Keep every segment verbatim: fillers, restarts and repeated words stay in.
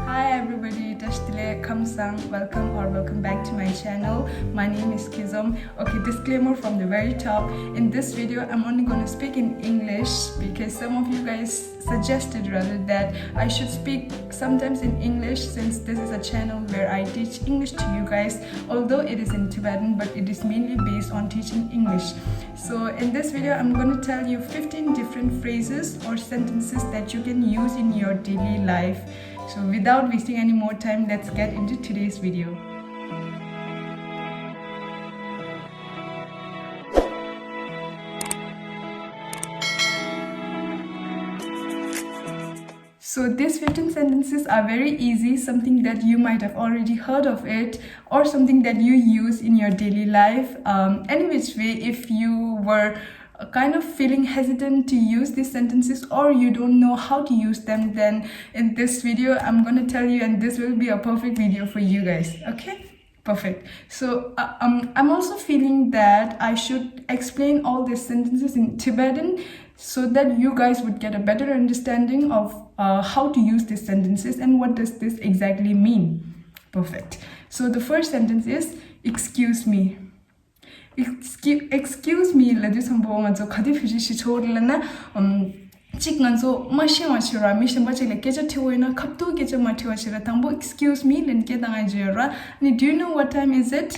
Hi everybody, བཀྲ་ཤིས་བདེ་ལེགས། ཁམས་བཟང་། Welcome or welcome back to my channel. My name is Kizom. Okay, disclaimer from the very top. In this video, I'm only gonna speak in English because some of you guys suggested rather that I should speak sometimes in English, since this is a channel where I teach English to you guys, although it is in Tibetan, but it is mainly based on teaching English. So in this video, I'm gonna tell you fifteen different phrases or sentences that you can use in your daily life. So without wasting any more time, let's get into today's video. So these fifteen sentences are very easy, something that you might have already heard of it, or something that you use in your daily life. Um, any which way, if you were kind of feeling hesitant to use these sentences or you don't know how to use them, then in this video I'm going to tell you, and this will be a perfect video for you guys. Okay, perfect. So uh, um, I'm also feeling that I should explain all these sentences in Tibetan so that you guys would get a better understanding of uh, how to use these sentences and what does this exactly mean. Perfect. So the first sentence is, excuse me. Excuse, excuse me ལབ་དུས་ཙམ་པོ་ང་ཚོ་ག་དུས་བེད་སྤྱོད་བྱེད་ཆོག་རེད་ལབ་ན། ཨམ། གཅིག་ང་ཚོ་མ་ཤེས་པ་བྱས་ར། མི་གཞན་པ་ཅིག་ལ་སྐད་ཆ་དྲི་བ་ཡིན་ན། ཁ་ཐུག་སྐད་ཆ་མ་དྲི་བ་བྱས་ར། དང་པོ་excuse me ལབ་ནས་སྐད་བཏང་ཡ་བརྗོད་ཡོད་ར། ཨ་ནི་do you know what time is it?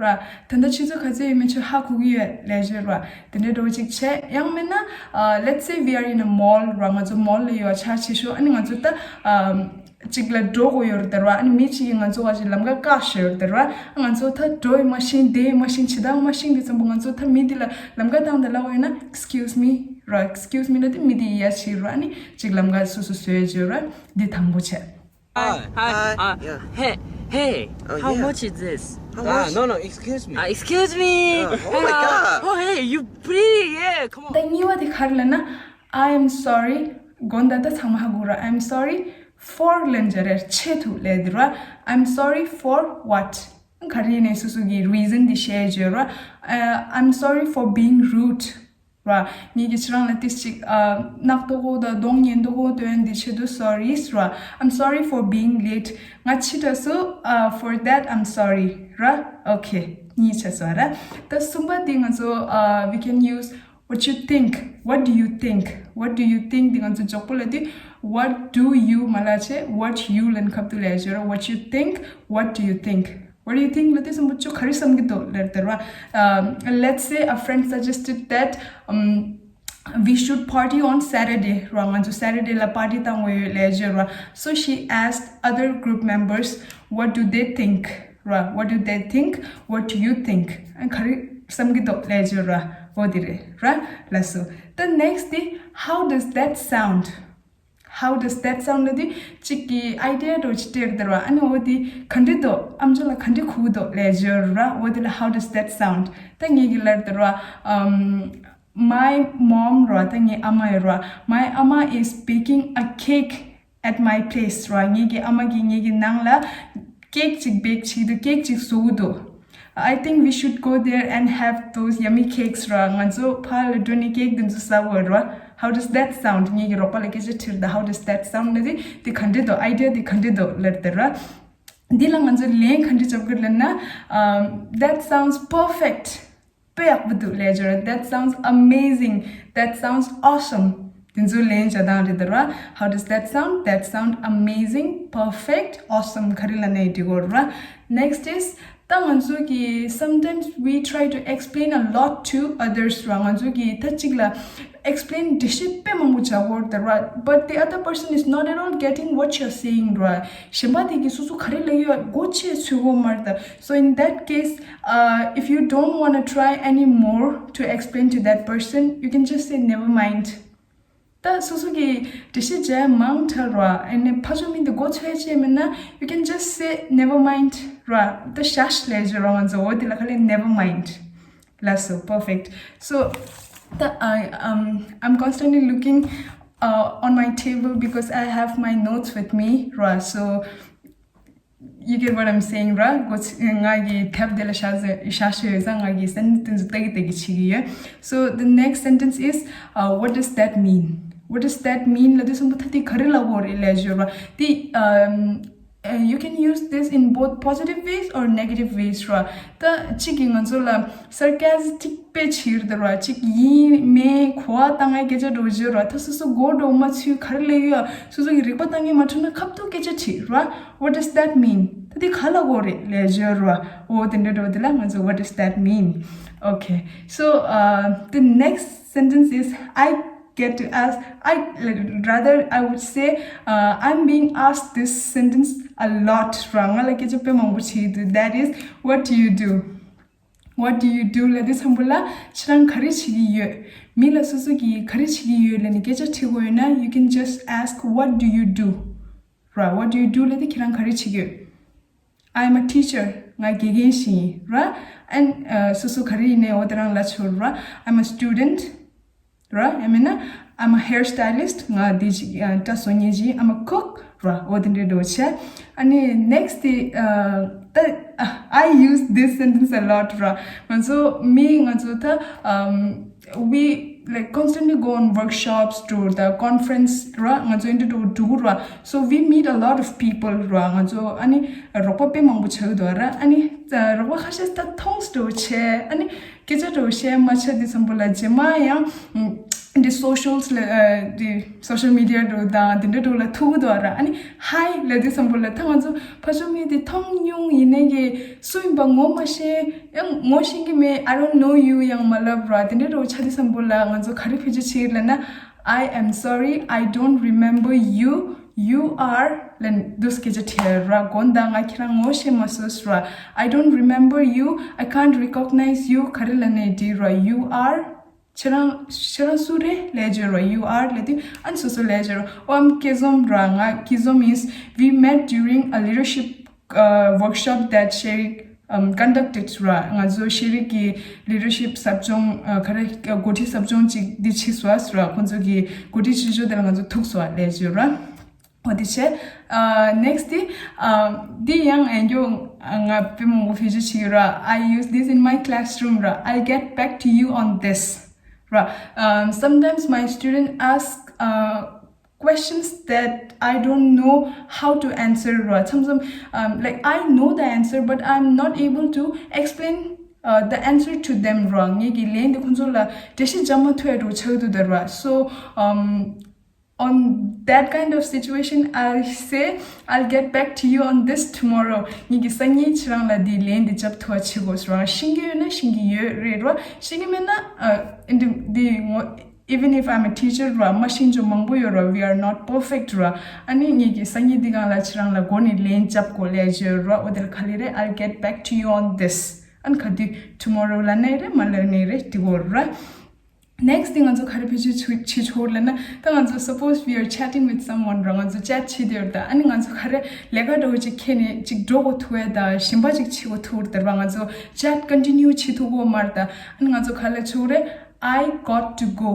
ར། ད་ལྟ་ཆུ་ཚོད་ག་ཚོད་ཡིན་མིན་ཁྱོད་ཧ་གོ་གི་ཡོད་ལབ་བརྗོད་ར། དེ་འདྲའི་འདྲ་བོ་ཅིག་བྱས། ཡང་མིན་ན། ཨ། let's say we are in a mall ར། ང་ཚོ་མོལ་ལ་ཡོད་ཆ་བྱེད་ཤོག་ཨ་ནི་ང་ཚོ་ད། ཨམ། གཅིག་ལ་འགྲོ་དགོས་ཡོད་རེད་ད་ར། ཨ་ནི་མི་གཅིག་གིས་ང་ཚོ་བ་ཅིག་ལམ་ཁ་བཀག་བཞག་ཡོད་རེད་ད་ར། ང་ཚོ་ད་འགྲོ་ཡི་མ་ཤེས། བསྡད་ཡི་མ་ཤེས། བྱེད་སྟངས་མ་ཤེས་དུས་ཙམ་པོ་ང་ཚོ་ད་མི་འདི་ལ་ལམ་ཁ་བཏང་སྟེ་ལབ་པ་ཡིན་ན། excuse me ར། excuse me ལབ་དུས་མི་འདི་ཡ་ཕྱིར་ར། ཨ་ནི་གཅིག་ལམ་ཁ་སོ་སོ་བཟོས་བྱས་ར། འདི་དང་པོ་བྱས། Hi. Hi. Hi. Uh, Yeah. Hey. Hey. Oh, How yeah. much is this? How Ah, much? no, no, excuse me. Uh, excuse me. Yeah. Oh my God. Oh, hey, you pretty. Yeah, come on. ད་གཉིས་པ་དེ་ག་རེ་ལབ་ན། I am sorry. དགོངས་དག་ད་ཚང་མ་ཧ་གོ་ར། I'm sorry for ལབ་ན་རེད། ཆེད་དུ་ལབ་དེ་ར། I'm sorry for what? ག་རེ་ནས་སོ་སོ་གི་reason དེ་བཤད་བྱས་ར། Uh, I'm sorry for being rude. ར། ངེད་ཀྱིས་ཁྱེད་རང་ལ་ཏིས་ཅིག་ཨ། ནག་ཏོག་གོ་དང་གདོང་ངན་ཏོག་གོ་སྟོན་དེ་ཆེད་དུ་sorry ར། I'm sorry for being late. ང་ཕྱི་དྲགས་སོང་། ཨ། for that I'm sorry ར། Okay. གཉིས་བྱས་སོང་ར། ད་གསུམ་པ་དེ་ང་ཚོ་ཨ། we can use what you think. What do you think? What do you think དེ་ང་ཚོ་མགྱོགས་པོ་ལབ་དུས། What do you མ་ལབ་བྱས། What you ལབ་ན་ཁ་ཐུག་ལབ་བྱས་ར། What you think? What do you think? What do you think ལབ་དུས་ཙམ་པོ་ཁྱོད་ག་རེ་བསམ་གྱི་འདུག་ལབ་དེ་ར། Um, let's say a friend suggested that, um, we should party on Saturday ར། ང་ཚོ་Saturday ལ་party བཏང་དགོས་ཡོད་ལབ་བྱས་ར། So she asked other group members, what do they think ར། What do they think? What do you think? ཨ། ག་རེ་བསམ་གྱི་འདུག་ལབ་བྱས་ར། འོ་དེ་རེད་ར། ལགས་སོ། ད་next དེ། How does that sound? How does that sound ལབ་དུས་གཅིག་གི་idea འདྲ་བོ་ཅིག་སྤྲད་དེ་ར། ཨ་ནི་འོ་དེ་ག་འདྲ་འདུག་ཨམ་ཅོག་ལ་ག་འདྲ་གོ་གི་འདུག་ལབ་བྱས་ར། འོ་དེ་ལ་how does that sound? ད་ངེད་ཀྱིས་ལབ་དེ་ར། Um, my mom ར། ད་ངའི་ཨ་མ་ཡོད་ར། My ཨ་མ is baking a cake at my place ར། ངེད་ཀྱི་ཨ་མ་གིས་ངེད་ཀྱི་ནང་ལ་cake ཅིག་bake བྱེད་ཀྱི་འདུག cake ཅིག་བཟོ་གི་འདུག I think we should go there and have those yummy cakes ར། ང་ཚོ་ཕར་ལ་འགྲོ་ནས་cake དེ་ཚོ་ཟ་དགོས་ར། How does that sound? ངེད་ཀྱི་རོགས་པ་ལ་སྐད་ཆ་དྲིས་དང་། How does that sound ལབ་དུས་དེ་ག་འདྲ་འདུག idea དེ་ག་འདྲ་འདུག་ལབ་དེ་ར། འདི་ལ་ང་ཚོ་ལན་ག་འདྲ་རྒྱབ་དགོས་ལབ་ན། Um, that sounds perfect. དཔེ་ཡག་པོ་འདུག་ལབ་བྱས་ར། That sounds amazing. That sounds awesome. དེ་ཚོ་ལན་རྒྱག་སྟངས་རེད་དེ་ར། How does that sound? That sound amazing, perfect, awesome. ག་རེ་ལབ་ན་ཡང་འགྲིག་གི་ར། Next is, ད་ང་ཚོ་གིས་sometimes we try to explain a lot to others ར། ང་ཚོ་གིས་ད་གཅིག་ལ་explain འགྲེལ་བཤད་དཔེ་མང་པོ་རྒྱག་གི་ཡོད་རེད་དེ་ར། But the other person is not at all getting what you're saying ར། གཞན་པ་དེ་གིས་སོ་སོ་ག་རེ་ལབ་ཡོད་མགོ་ཆེ་ཚོད་གོ་མ་རེད་ད། So in that case, uh, if you don't want to try anymore to explain to that person, you can just say never mind. ད་སོ་སོ་གིས་འགྲེལ་བཤད་བྱས་མང་དྲགས་ར། ཨ་ནི་ཕར་ཕྱོགས་མི་འདི་མགོ་ཚོས་བྱས་མིན་ན། You can just say never mind ར། ད་བཞག་ལབ་བྱས་ར། ང་ཚོ་འོ་དེ་ལ་ཁ་ལས་never mind. ལགས་སོ། Perfect. So ད་I, um, I'm constantly looking, uh, on my table because I have my notes with me ར། So you get what I'm saying ར། མགོ་ཚོས། ང་གི་ཐབ་དེ་ལ་བཞག་བཞག་བཞག་ཡོད་ཙང་ང་གི་སེན་ཊེན་སི་དེ་ཚོ་ལྟ་གི་ལྟ་གི་བྱེད་ཀྱི་ཡོད། So the next sentence is, uh, what does that mean? What does that mean? ལབ་དུས་ཙམ་པ་ད་དེ་ག་རེ་ལབ་དགོས་རེད་ལབ་ཞུ་ར། དེ་um, uh, you can use this in both positive ways or negative ways ར། ད་གཅིག་གིས་ང་ཚོ་ལ་སར་ཀེ་ཟམ་པས་བྱེད་ཀྱི་རེད་ར། གཅིག་ཡིན་མིན་གོ་བ་བཏང་ཡ་སྐད་ཆ་འདྲ་བོ་ཞུ་ར། ད་སོ་སོ་མགོ་འདྲ་བོ་མ་ཚོས་ག་རེ་ལབ་ཡོད། སོ་སོ་གི་རིག་པ་བཏང་ཡ་མ་འཕྲོད་ན་ཁ་ཐུག་སྐད་ཆ་དྲིས་ར། What does that mean? ད་དེ་ག་ལབ་དགོས་རེད་ལབ་ཞུ་ར། འོ་དེ་འདྲ་འདྲ་བོ་དེ་ལ་ང་ཚོ What does that mean? Okay, so uh, the next sentence is, I get to ask, I, like, rather I would say, uh, I'm being asked this sentence a lot ར། ང་ལ་སྐད་ཆ་དཔེ་མང་པོ་བྱེད་ཀྱི་འདུག That is, what do you do? What do you do? ལབ་དུས་ཙམ་པ་ལ་ཁྱེད་རང་ག་རེ་བྱེད་ཀྱི་ཡོད། མི་ལ་སོ་སོ་གིས་ག་རེ་བྱེད་ཀྱི་ཡོད་ལབ་ནས་སྐད་ཆ་དྲི་དགོས་ཡོད་ན། You can just ask, what do you do? ར། What do you do? ལབ་དུས་ཁྱེད་རང་ག་རེ་བྱེད་ཀྱི་ཡོད། I'm a teacher. ང་དགེ་རྒན་ཞིག་ཡིན་ར། And uh, སོ་སོ་ག་རེ་ཡིན་ནའི་འོ་དེ་རང་ལབ་ཆོག་ར། I'm a student. ར། ཡང་མིན་ན། I'm a hairstylist. ང་འདི་ཞིག་ཨ་སྐྲ་བཟོ་མཁན་ཞིག I'm a cook. ར། འོ་དེ་འདྲའི་འདྲ་བོ་བྱས། ཨ་ནི་next དེ་ཨ་ད་I use this sentence a lot ར། ང་ཚོ་མི་ང་ཚོ་ད་um, we like constantly go on workshops འགྲོ་དང་conference ར། ང་ཚོ་འདི་འགྲོ་འགྲོ་ར། So we meet a lot of people ར། ང་ཚོ་ཨ་ནི་རོགས་པ་དཔེ་མང་པོ་ཆགས་འདུག་ར། ཨ་ནི་རོགས་པ་ཁ་ཤས་ད་མཐོང་འགྲོ་བྱས། ཨ་ནི་སྐད་ཆ་འདྲ་བོ་བཤད་མ་བྱས་དུས་ཙམ་པ་ལ་རྗེས་མ་ཡང་འདི་socials ལ་འདི་social media འདྲ་བོ་དང་དེ་འདྲ་འདྲ་བོ་ལ་ཐུག་གི་འདུག་ར། ཨ་ནི་hi ལབ་དུས་ཙམ་པ་ལ་ད་ང་ཚོ་ཕར་ཕྱོགས་མི་དེ་མཐོང་མྱོང་ཡིན་ནའི་གི་སུ་ཡིན་པ་ངོ་མ་ཤེས། ཡང་ངོ་ཤེས་ཀྱི་མེད། I don't know you ཡང་མ་ལབ་ར། དེ་འདྲ་འདྲ་བོ་ཆགས་དུས་ཙམ་པ་ལ་ང་ཚོ་ག་རེ་བེད་སྤྱོད་བྱེད་ཀྱི་ལབ་ན། I am sorry, I don't remember you. You are ལབ་འདུག་སྐད་ཆ་དྲིས་ར། དགོངས་དག་ང་ཁྱེད་རང་ངོ་ཤེས་མ་སོང་ར། I don't remember you. I can't recognize you. ག་རེ་ལབ་ནའི་འགྲིག་ར། You are ཁྱེད་རང་ཁྱེད་རང་སུ་རེད་ལབ་བརྗོད་ར། You are ལབ་དུས་ཨ་ནི་སོ་སོ་ལབ་བརྗོད་ར། Oh, I'm Kezom ར། ང་Kezom is, we met during a leadership uh, workshop that Sherik um, conducted ར། ང་ཚོ་ཤེ་རིག་གི་leadership ཟབ་སྦྱོང་ཨ་ག་རེ་ཨ་འགོ་ཁྲིད་ཟབ་སྦྱོང་ཅིག་འདི་བྱས་སོང་ར། ཁོང་ཚོ་གི་འགོ་ཁྲིད་ཆེ་ཤོས་དེ་ལ་ང་ཚོ་ཐུག་སོང་ལབ་བརྗོད་ར། འོ་དེ་བྱས། ཨ་next དེ་ཨ་འདི་ཡང་ཨེ་འགྱོ་ང་དཔེ་མང་པོ་བེད་སྤྱོད་བྱེད་ཀྱི་ར། I use this in my classroom ར། I'll get back to you on this ར། Um, sometimes my student ask uh, questions that I don't know how to answer ར། མཚམས་མཚམས་um, like I know the answer but I'm not able to explain uh, the answer to them ར། ངེད་ཀྱི་ལན་དེ་ཁོང་ཚོ་ལ་འགྲེལ་བཤད་རྒྱག་མ་ཐུབ་ཡ་འདྲ་བོ་ཆགས་འདུག་ད་ར། So um, on that kind of situation, I say, I'll get back to you on this tomorrow. ངེད་ཀྱི་སང་ཉིན་ཁྱེད་རང་ལ་འདི་ལན་འདི་རྒྱབ་ཐུབ་པ་བྱེད་དགོས་ར། ཤེས་ཀྱི་ཡོད་ན་ཤེས་ཀྱི་ཡོད་རེད་ར། ཤེས་ཀྱི་མེད་ན་ཨ་འདི་འདི་ངོ་even if I'm a teacher ར། མ་ཤེས་ཆོ་མང་པོ་ཡོད་ར། We are not perfect ར། ཨ་ནི་ངེད་ཀྱི་སང་ཉིན་འདི་སྒང་ལ་ཁྱེད་རང་ལ་མགོ་ནས་ལན་རྒྱབ་དགོས་ལབ་བརྗོད་ར། འོ་དེ་ལ་ག་ལེ་རེད། I'll get back to you on this. ཨ་ནི་ག་དུས་tomorrow ལབ་ནའི་རེད། མ་ལབ་ནའི་རེད། དེ་གོ་ར། Next དེ་ང་ཚོ་ག་རེ་བེད་སྤྱོད་བྱེད་ཆོག་ལབ་ན། ད་ང་ཚོ་suppose we are chatting with someone ར། ང་ཚོ་chat བྱེད་དེ་ཡོད་ད། ཨ་ནི་ང་ཚོ་ག་རེ་ལས་ཀ་འདྲ་བོ་ཅིག་ཁྱེར་ནས་ཅིག་འགྲོ་དགོས་ཐུག་ཡ་ད། གཞན་པ་ཅིག་བྱེད་དགོས་ཐུག་ད་ར། ང་ཚོ་chat continue བྱེད་ཐུབ་གོ་མ་རེད་ད། ཨ་ནི་ང་ཚོ་ག་ལབ་ཆོག་རེད། I got to go.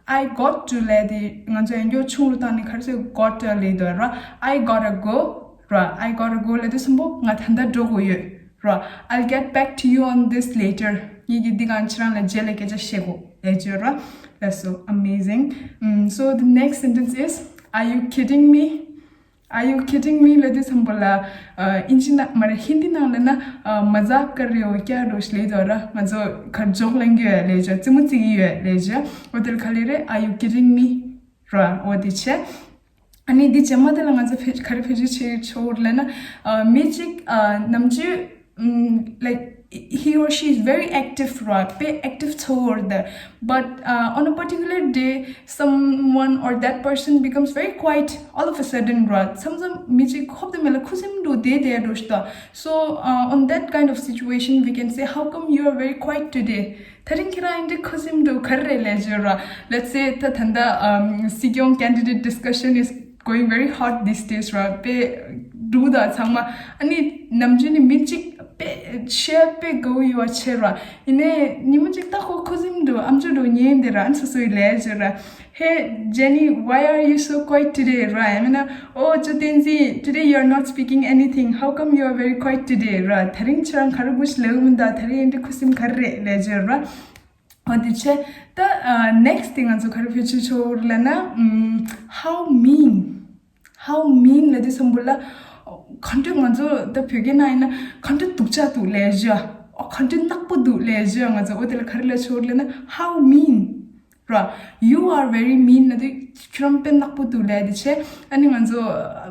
I got to ལབ་དེ་ང་ཚོ་ཡང་སྐྱོ་ཆུང་རུ་བཏང་ནས་ག་རེ་ཟེར། got to ལབ་དེ་ཡོད་ར། I gotta go ར། I gotta go ལབ་དུས་ཙམ་པ་ང་ད་ལྟ་འགྲོ་དགོས་ཡོད་ར། I'll get back to you on this later. ངེད་ཀྱིས་འདི་སྒང་ཁྱེད་རང་ལ་རྗེས་ལ་སྐད་ཆ་བཤད་དགོས་ལབ་བརྗོད་ར། That's so amazing. Mm, so the next sentence is, are you kidding me? Are you kidding me ལབ་དུས་ཙམ་པ་ལ་ཨ་ཨིན་ཇི་ནང་མ་རེད། ཧིན་དི་ནང་ལབ་ན་ཨ་मज़ाक कर रहे हो क्या འདྲ་བོ་ཞིག་ལབ་དེ་ཡོད་ར། ང་ཚོ་ག་རེ་ཇོག་ལེན་གྱི་ཡོད་ལབ་བརྗོད། རྩེད་མོ་རྩེ་གི་ཡོད་ལབ་བརྗོད། འོ་དེ་ལ་ག་ལེ་རེད། Are you kidding me ར། འོ་དེ་བྱས། ཨ་ནི་འདི་རྗེས་མ་དེ་ལ་ང་ཚོ་བེད་ག་རེ་བེད་སྤྱོད་བྱེད་ཆོག་ལབ་ན། ཨ་མི་གཅིག་ཨ་ནམ་རྒྱུན་ཨམ་like he or she is very active ར། དཔེ་active ཚོར་ད། But uh, on a particular day, someone or that person becomes very quiet all of a sudden ར། མཚམས་མཚམས་མི་གཅིག་ཧོབ་ཏེ་མེད་ལ་ཁུ་སིམ་འདུག་བསྡད་བསྡད་འགྲོ་ཞིག་ད། So uh, on that kind of situation, we can say, how come you are very quiet today? དེ་རིང་ཁྱེད་རང་འདི་འདྲ་ཁུ་སིམ་འདུག་ག་རེ་རེད་ལབ་བརྗོད་ར། Let's say ད་ད་ལྟ་um, སྲིད་སྐྱོང་candidate discussion is going very hot these days ར། དཔེ་འདུག་ད་ཚང་མ། ཨ་ནི་ནམ་རྒྱུན་ནི་མི་གཅིག་དཔེ་བཤད་དཔེ་དགའ་བོ་ཡོད་པ་བྱེད་ར། ཡིན་ནའི་ཉི་མ་གཅིག་ད་ཁོ་ཁུ་སིམ་འདུག་ཨམ་ཅོག་འདྲ་བོ་ཉན་བསྡད་ར། ཨ་ནི་སོ་སོ་ཡིས་ལབ་བརྗོད་ར། Hey Jenny, why are you so quiet today ར། ཡང་མིན་ན། Oh ཇོ་བསྟན་འཛིན, today you are not speaking anything. How come you are very quiet today ར། དེ་རིང་ཁྱེད་རང་ག་རེ་ཟེར་ལབ་མི་འདུག་དེ་རིང་འདི་འདྲ་ཁུ་སིམ་ག་རེ་རེད་ལབ་བརྗོད་ར། འོ་དེ་བྱས། ད་next དེ་ང་ཚོ་ག་རེ་བེད་སྤྱོད་ཆོག་ལབ་ན། ཨམ། How mean? How mean ལབ་དུས་ཙམ་པ་ལ། ག་འདྲ་ང་ཚོ་ད་བོད་སྐད་ནང་ཡིན་ན་ག་འདྲ་སྡུག་ཅག་འདུག་ལབ་ཡ། ཨོ་ག་འདྲ་ནག་པོ་འདུག་ལབ་ཡ། ང་ཚོ་འོ་དེ་ལ་ག་རེ་ལབ་ཆོག་ལབ་ན། How mean ར། You are very mean ལབ་དུས་ཁྱོད་རང་དཔེ་ནག་པོ་འདུག་ལབ་དེ་བྱས། ཨ་ནི་ང་ཚོ་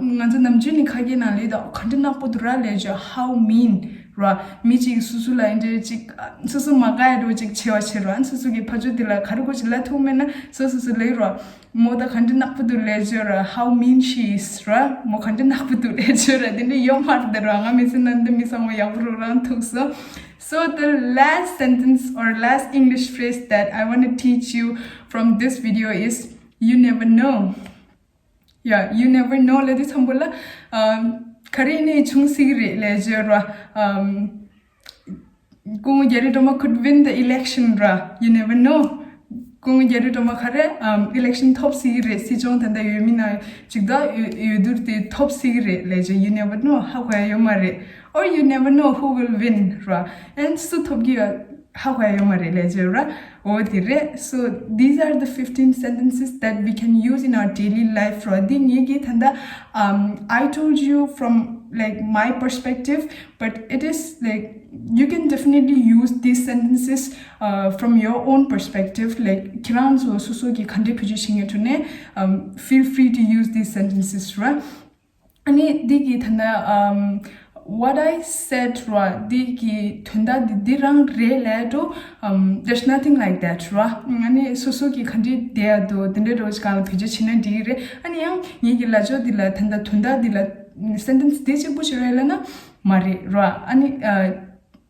ང་ཚོ་ནམ་རྒྱུན་ནས་ཁ་སྐད་ནང་ལ་ད་ག་འདྲ་ནག་པོ་འདུག་ར་ལབ་ཡ། How mean ར། མི་གཅིག་སོ་སོ་ལ་ཨེ་འདྲ་ཅིག་སོ་སོ་མ་དགའ་ཡ་འདྲ་ཅིག་བྱས་པ་བྱས་ར། ཨ་ནི་སོ་སོ་གི་ཕ་ཇོ་དེ་ལ་ག་རེ་གོ་ཅིག་ལབ་ཐུབ་མེད་ན་སོ་སོ་སོ་ལབ་ར། མོ་ད་ག་འདྲ་ནག་པོ་འདུག་ལབ་ཡ་ར། How mean she is ར། མོ་ག་འདྲ་ནག་པོ་འདུག་ལབ་ཡ་ར། དེ་འདྲ་ཡོད་མ་རེད་ད་ར། ང་མི་ཚེ་ནང་འདི་མི་ཚང་མ་ཡག་པོ་རོགས་རང་ཐུག་སོང་། So the last sentence or last English phrase that I want to teach you from this video is you never know. Yeah, you never know ལབ་དུས་ཙམ་པ་ལ། ཨམ། ག་རེ་ནས་བྱུང་སྲིད་ཀྱི་རེད་ལབ་བརྗོད་ར། ཨམ། སྐུ་ངོ་རྒྱ་རི་སྒྲོལ་མ་could win the election ར། You never know. སྐུ་ངོ་རྒྱ་རི་སྒྲོལ་མ་ག་རེ། ཨམ། election ཐོབ་སྲིད་ཀྱི་རེད། སྲིད་སྐྱོང་ད་ལྟ་ཡོད་མི་ནང་ཅིག་ད་ཡོད་ཡོད་དུས་དེ་ཐོབ་སྲིད་ཀྱི་རེད་ལབ་བརྗོད། You never know. ཧ་གོ་ཡ་ཡོད་མ་རེད། Or you never know who will win ར། And སུ་ཐོབ་ཀྱི་ཡོད་ཧ་གོ་ཡ་ཡོད་མ་རེད་ལབ་བརྗོད་ར། འོ་དེ་རེད། So these are the fifteen sentences that we can use in our daily life ར། འདི་ངེད་ཀྱིས་ད་ལྟ། Um, I told you from, like, my perspective, but it is, like, you can definitely use these sentences, uh, from your own perspective. Like, ཁྱེད་རང་ཚོ་སོ་སོ་གི་ག་འདྲའི་བེད་སྤྱོད་བྱེད་མཁན་འདུག་ན། Um, feel free to use these sentences ར། ཨ་ནི་འདི་གི་ད་ལྟ། Um, what I said ར། འདི་གི་དོན་དག་འདི་འདི་རང་རེད་ལབ་འགྲོ། Um, there's nothing like that ར། ཨ་ནི་སོ་སོ་གི་ག་འདྲ་བསྡད་ཡ་འདུག་དེ་འདྲའི་འདྲ་བོ་ཅིག་སྒང་ལ་བེད་སྤྱོད་བྱེད་ན་འགྲིག་གི་རེད། ཨ་ནི་ཡང་ངེད་ཀྱི་ལབ་ཕྱོགས་འདི་ལ་ད་ལྟ་དོན་དག་འདི་ལ་sentence འདི་གཅིག་པུ་ཞིག་རེད་ལབ་ན་མ་རེད་ར། ཨ་ནི། Uh,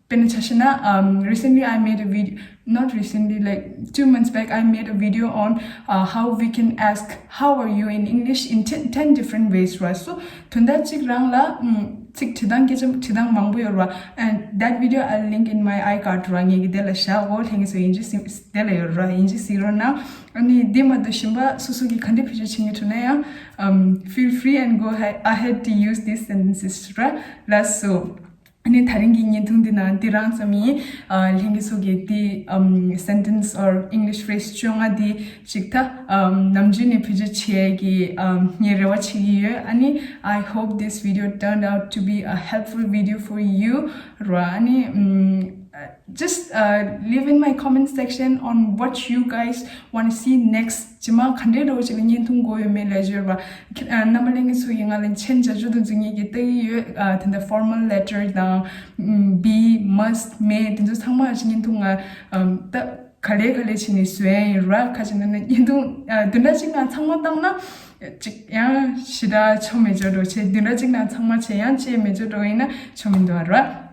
དཔེར་ན་ཆ་བཞག་ན། Um, recently I made a video, not recently, like, two months back, I made a video on, uh, how we can ask "How are you?" in English in ten, ten different ways, right? So དོན་དག་གཅིག་རང་ལ། ཨམ། ཚིག་བྲིས་སྟངས། སྐད་ཆ་བྲིས་སྟངས་མང་པོ་ཡོད་ར། And that video I'll link in my iCard ར། ངེད་ཀྱི་དེ་ལ་བཞག་གོ། ལྷན་རྒྱས་ཚོ་ཡིན་གཅིག་གཟིགས། དེ་ལ་ཡོད་ར། ཡིན་གཅིག་གཟིགས་རོགས་གནང་། ཨ་ནི་འདི་མ་གཏོགས་གཞན་པ་སོ་སོ་གི་ག་འདྲ་བེད་སྤྱོད་བྱེད་མཁན་འདུག་ན་ཡང་། Um, feel free and go ahe- ahead to use these sentences ར། ལགས་སོ། ཨ་ནི་དེ་རིང་གི་བརྙན་ཐུང་འདི་ནང་འདི་རང་ཙམ་ཡིན། ཨ། ལྷན་རྒྱས་ཚོ་གིས་འདི། ཨམ། sentence or English phrase བཅོ་ལྔ་འདི་ཅིག་ད། ཨམ། ནམ་རྒྱུན་ནས་བེད་སྤྱོད་བྱེད་ཡས་ཀྱི། ཨམ། ངས་རེ་བ་བྱེད་ཀྱི་ཡོད། ཨ་ནི། I hope this video turned out to be a helpful video for you ར། ཨ་ནི། ཨམ། Just, uh, leave in my comment section on what you guys want to see next. རྗེས་མ་ག་འདྲའི་འདྲ་བོ་ཅིག་ལ་བརྙན་ཐུང་དགོས་ཡོད་མེད་ལབ་བརྗོད་པ། ཁྱེད། ཨ། རྣམ་པ་ལྷན་རྒྱས་ཚོ་ཡིས་ང་ལ་མཆན་རྒྱག་རྒྱུ་དེ་ཚོ་ངེད་ཀྱིས་ལྟ་གི་ཡོད། ཨ། དེ་འདྲ་formal letter དང་། ཨམ། be, must, may དེ་ཚོ་ཚང་མ་ཅིག་བརྙན་ཐུང་ང་། ཨམ། ད་ག་ལེ་ག་ལེ་བྱས་ནས་བཟོ་ཡ་ཡིན་ར། ཁ་ཅིག་ན་ན་བརྙན་ཐུང་། ཨ། བདུན་ཕྲག་གཅིག་ནང་ཚང་མ་བཏང་ན་ཅིག་ཡང་ཞེ་དྲག་ཆོ་མེད་འགྲོ་འགྲོ་བྱས། བདུན་ཕྲག་གཅིག་ནང་ཚང་མ་བྱས་ཡང་བྱས་མེད་འགྲོ་འགྲོ་ཡིན་ན་ཆོ་མི་འདུག་ར།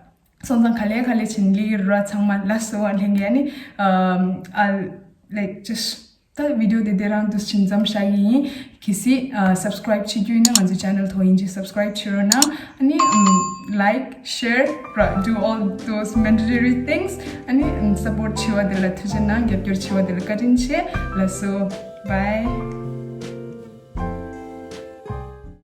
སོང་ཙང་ག་ལེ་ག་ལེ་བྱས་ནས་ལི་ར་ཚང་མ་ལ་སོ་བ་ལྷན་རྒྱས། ཨ་ནི། ཨམ། I'll, like, just ད་བི་ཌི་ཡོ་དེ་དེ་རང་འདུག་སེ་མཚམས་བཞག་གི་ཡིན། གལ་སྲིད། ཨ། subscribe བྱེད་རྒྱུ་ཡིན་ན་ང་ཚོའི་channel ཐོག་ཡིན་གཅིག་subscribe བྱེད་རོགས་གནང་། ཨ་ནི། ཨམ། like, share ར། Do all those mandatory things. ཨ་ནི། ཨམ། support བྱེད་པ་དེ་ལ་ཐུགས་རྗེ་གནང་། རྒྱབ་སྐྱོར་བྱེད་པ་དེ་ལ་བཀའ་དྲིན་ཆེ། ལགས་སོ། Bye.